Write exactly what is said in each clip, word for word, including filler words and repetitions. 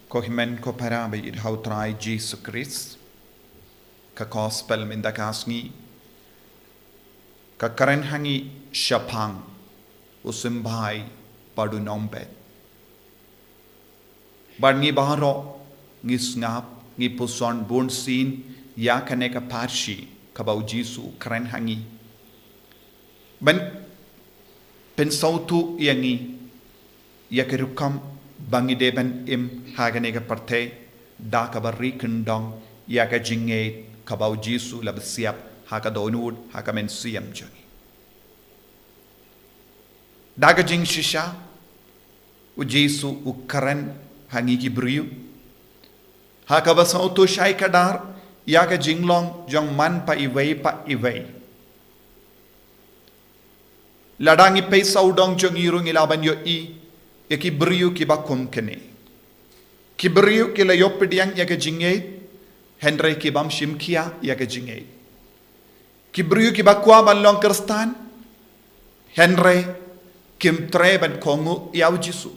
Ko hynmen ko para ba ïeit ha u Trai Jisu Khrist, ka gospel mynta ka sngi ka kren ha ngi shaphang u symbai bad u nongbet. Bad ngi baroh ngi sngap, ngi puson bun sien ïa kane ka pharshi kaba u Jisu u kren ha ngi ban pynsngewthuh ïa ngi ïa ka rukom ba ngi dei ban im ha kane ka pyrthei da kaba ri kyndong ïa ka jingngeit kaba u Jisu u la pynsiap ha ka dohnud, ha ka mynsiem jong ngi. Da ka jingshisha u Jisu u kren ha ngi ki briew ha kaba sngewthuh shai kdar ïa ka jinglong jong man pa iwei pa iwei. Lada ngi peit sawdong jong ngi ruh ngi lah ban ïohi ïa ki briew kiba kum kine. Ki briew ki la ïoh pdiang ïa ka jingngeit, hynrei ki bym shim khia ïa ka jingngeit. Ki briew kiba kwah ban long Khristan, hynrei kim treh ban kohnguh ïa u Jisu.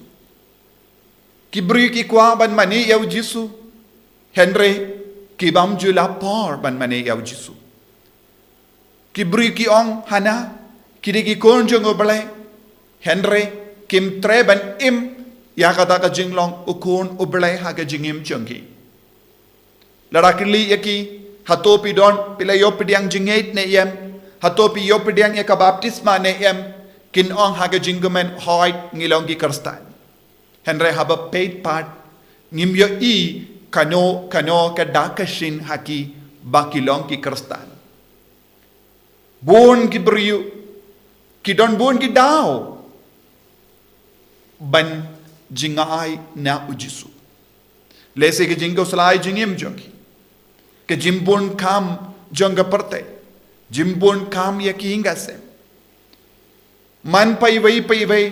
Ki briew ki kwah ban mane ïa u Jisu, hynrei ki bym ju la por ban mane ïa u Jisu. Ki briew ki ong hana ki dei ki khun jong u Blei, hynrei kim treh ban im ïa kata ka jinglong u khun u Blei ha ka jingim jong ki. Lada kylli ïa ki, hato phi don, phi la ïoh pdiang jingngeit ne em? Hato phi ïoh pdiang ïa ka baptisma ne em? Kin ong ha ka jingkmen, hooid, ngi long ki Khristan. Hynrei haba peit pat, ngim ïohi kano kano ka dak ka shin ha ki ba ki long ki Khristan. Bun ki briew ki don bun ki daw ban jngai na u Jisu. Lehse ka jingkhuslai jingim jong ki, ka jingbun kam jong ka pyrthei, jingbun kam ïa ki ïing ki sem. Man pa iwei pa iwei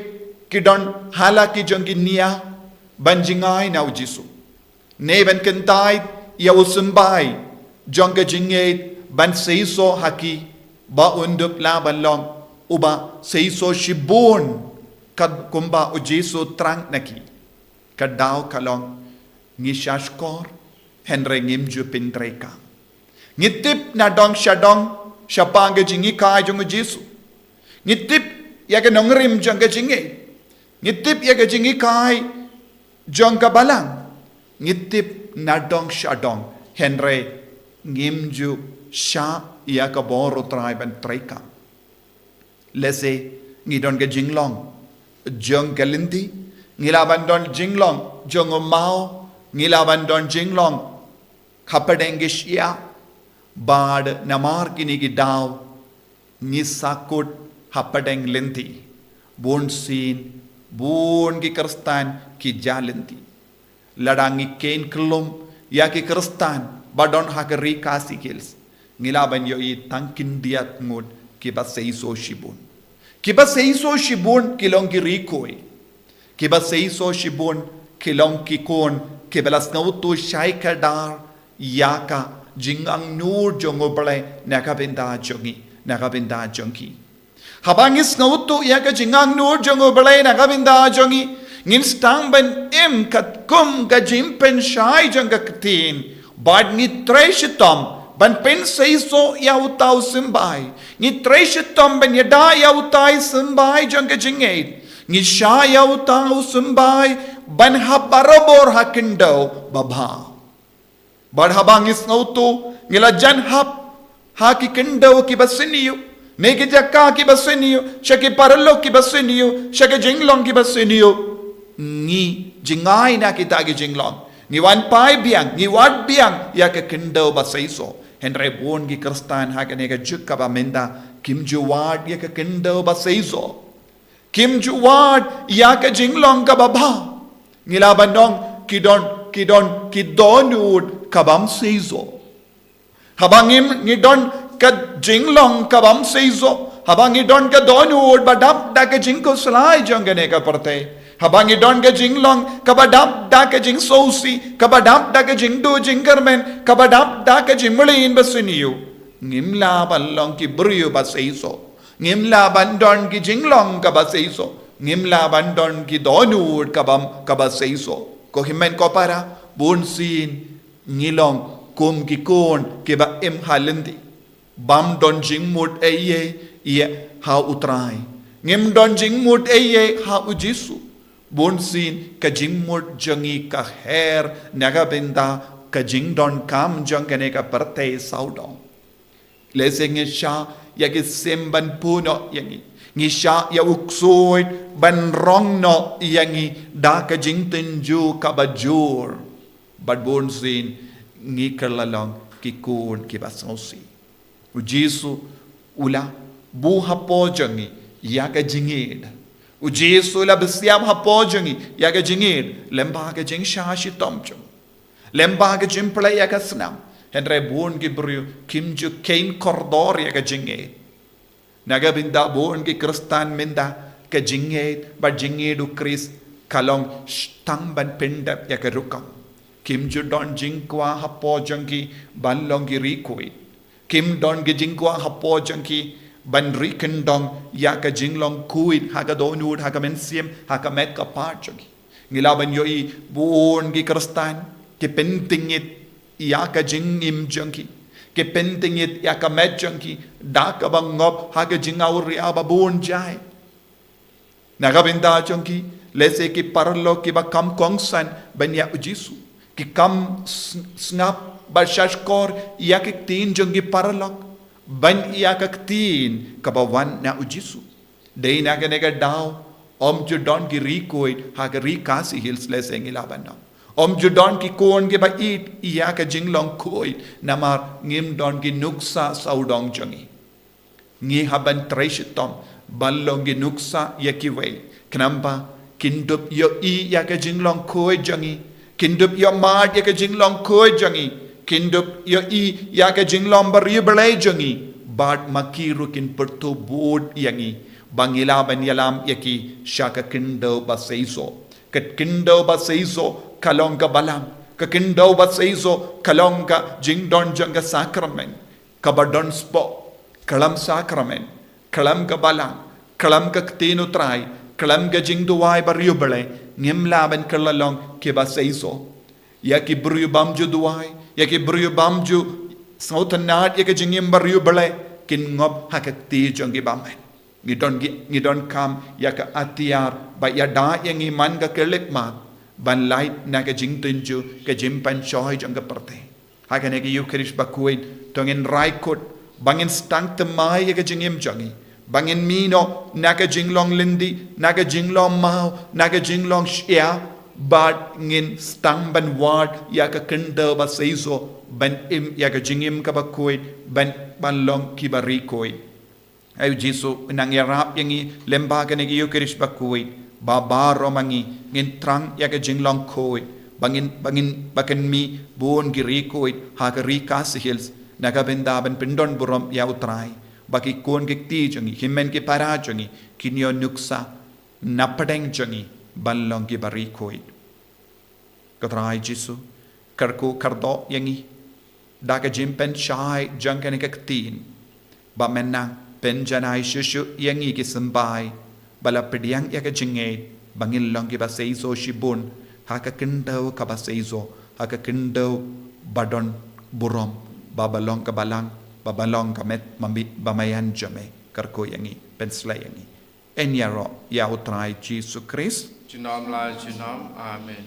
ki don ha la ki jong ki nia ban jngai na u Jisu, ne ban kyntait ïa u symbai jong ka jingngeit ban seisoh ha ki ba un dup lah ban long uba seisoh shibun, kat kumba u Jisu u thrang na ki. Ka daw ka long ngi shah shkor, hynrei ngim ju pyntreikam. Ngi tip na dong sha dong shaphang ka jinghikai jong u Jisu. Ngi tip ïa ka nongrim jong ka jingngeit. Ngi tip ïa ka jinghikai jong ka Balang. Ngi tip na dong sha dong, hynrei ngim ju shah ïa ka bor u Trai ban treikam. Lehse ngi don ka jinglong jong ka lynti, ngi lah ban don jinglong jong u maw, ngi lah ban don jinglong hapdeng ki shyiap, bad namar kine ki daw ngi sahkut hapdeng lynti. Bun sien, bun ki Khristan ki jah lynti. Lada ngi kheiñ kyllum ïa ki Khristan ba don ha ka ri Khasi Hills, ngi lah ban ïohi tang khyndiat ngut kiba seisoh shibun. Kiba seisoh shibun ki long ki riew khuid. Kiba seisoh shibun ki long ki khun kiba la sngewthuh shai kdar ïa ka jingangnud jong u Blei na ka bynta jong ngi, na ka bynta jong ki. Haba ngi sngewthuh ïa ka jingangnud jong u Blei na ka bynta jong ngi, ngin sdang ban im katkum ka jingpynshai jong ka ktien, bad ngi trei shitom ban pynseisoh ïa uta u symbai. Ngi trei shitom ban ïada ïa uta u symbai jong ka jingngeit. Ngi shah ïa uta u symbai ban hap barabor ha khyndew babha. Bad haba ngi sngewthuh ngi la jan hap ha ki khyndew kiba sniew, ne ki jaka kiba sniew, sha ki paralok kiba sniew, sha ki jinglong kiba sniew, ngi jngai na kita ki jinglong. Ngi wan phai biang, ngi wad biang ïa ka khyndew ba seisoh. Hynrei bun ki Khristan ha kane ka juk kaba mynta kim ju wad ïa ka khyndew ba seisoh. Kim ju wad ïa ka jinglong kaba bha. Ngi lah ban ong ki don, ki don ki dohnud ka bym seisoh. Haba ngim, ngi don ka jinglong ka bym seisoh, haba ngi don ka dohnud ba dap da ka jingkhuslai jong kane ka pyrthei, haba ngi don ka jinglong kaba dap da ka jingsngewsih, kaba dap da ka jingduh jingkyrmen, kaba dap da ka jingmlien ba sniew, ngim lah ban long ki briew ba seisoh. Ngim lah ban don ki jinglong kaba seisoh. Ngim lah ban don ki dohnud kaba, kaba seisoh. Ko hynmen ko para, bun sien ngi long kum ki khun kiba im ha lynti, bym don jingmut ei ei ïa ha U Trai. Ngim don jingmut ei ei ha U Jisu. Bun sien ka jingmut jong ngi ka her na ka bynta ka jingdonkam jong kane ka pyrthei sawdong. Lehse ngi shah ïa ki sim ban pyndonkam ïa ngi. Ngi shah ïa u ksuid ban rong noh ïa ngi da ka jingtynjuh kaba jur. Bad bun sien ngi kylla long ki khun kiba sngewsih. U Jisu u la buh hapoh jong ngi ïa ka jingïeid. U Jisu u la bisiam hapoh jong ngi ïa ka jingïeid lyngba ka jingshah shitom jong u. Lyngba ka jingpynleit ïa ka snam. Hynrei bun ki briew kim ju kheiñ kordor ïa ka jingïeid. Na ka bynta bun ki Khristan mynta ka jingïeid bad jingïeid U Khrist ka long tang ban pyndep ïa ka rukom. Kim ju don jingkwah hapoh jong ki ban long ki riewkhuid. Kim don ki jingkwah hapoh jong ki ban ri kyndong ïa ka jinglong khuid ha ka dohnud, ha ka mynsiem, ha ka met ka phad jong ki. Ngi lah ban ïohi bun ki Khristan ki pyntngit ïa ka jingim jong ki. Ki pyntngit ïa ka met jong ki da kaba ngop ha ka jingawria ba bun jait. Na ka bynta jong ki, lehse ki paralok kiba kham kongsan ban ïa U Jisu. Ki kham s-, sngap bad shahshkor ïa ki ktien jong ki paralok ban ïa ka ktien kaba wan na U Jisu. Dei na kane ka daw, ym ju don ki riewkhuid ha ka Ri Khasi Hills, lehse ngi lah ban ong. Ym ju don ki khun kiba ïeit ïa ka jinglong khuid, namar ngim don ki nuksa sawdong jong ngi. Ngi hap ban trei shitom ban long ki nuksa ïa kiwei. Khnang ba kin dup ïohi ïa ka jinglong khuid jong ngi. Kin dup ïohmad ïa ka jinglong khuid jong ngi. Kin dup ïohi ïa ka jinglong bariewblei jong ngi. Bad ma ki ruh kin pyrthuh bud ïa ngi ba ngi lah ban ïalam ïa ki sha ka khyndew ba seisoh. Ka khyndew ba seisoh ka long ka balang. Ka khyndew ba seisoh ka long ka jingdon jong ka sakramen. Kaba don spah, kyllum sakramen, kyllum ka balang, kyllum ka ktien U Trai, kyllum ka jingduwai bariewblei, ngim lah ban kylla long kiba seisoh. Ïa ki briew bym ju duwai, ïa ki briew bym ju sngewtynnad ïa ka jingim bariewblei, kin ngop ha ka kti jong ki bymman. Ngi don ki, ngi donkam ïa ka atiar ba ïada ïa ngi man ka khyllipmat ban lait na ka jingtynjuh, ka jingpynshoi jong ka pyrthei. Ha kane ka Ïukharist bakhuid, to ngin rai kut ba ngin sdang thymmai ïa ka jingim jong ngi, ba ngin mih noh na ka jinglong lynti, na ka jinglong maw, na ka jinglong shyiap, bad ngin sdang ban wad ïa ka khyndew ba seisoh, ban im ïa ka jingim kaba khuid, ban, ban long kiba riewkhuid. Ai U Jisu u nang ïarap ïa ngi lyngba kane ka Ïukharist bakhuid, ba baroh ma ngi ngin thrang ïa ka jinglong khuid, ba ngin, ba ngin, ba kan mih bun ki riewkhuid ha ka Ri Khasi Hills, na ka bynta ban pyndonburom ïa U Trai, ba ki khun ki kti jong ngi, hynmen ki para jong ngi, kin ïoh nuksa napdeng jong ngi ban long kiba riewkhuid. Ko Trai Jisu, kyrkhu kyrdoh ïa ngi da ka jingpynshai jong kane ka ktien, ba men nang pynjanai shuh shuh ïa ngi ki symbai ba la pdiang ïa ka jingngeit, ba ngin long kiba seisoh shibun ha ka khyndew kaba seisoh, ha ka khyndew ba don burom, ba, ba long ka balang, ba, ba long ka met, ba mi, ba maïan jong me. Kyrkhu ïa ngi, pynshlei ïa ngi. Yn ïaroh ïa U Trai Jisu Khrist. Junom la junom. Amen.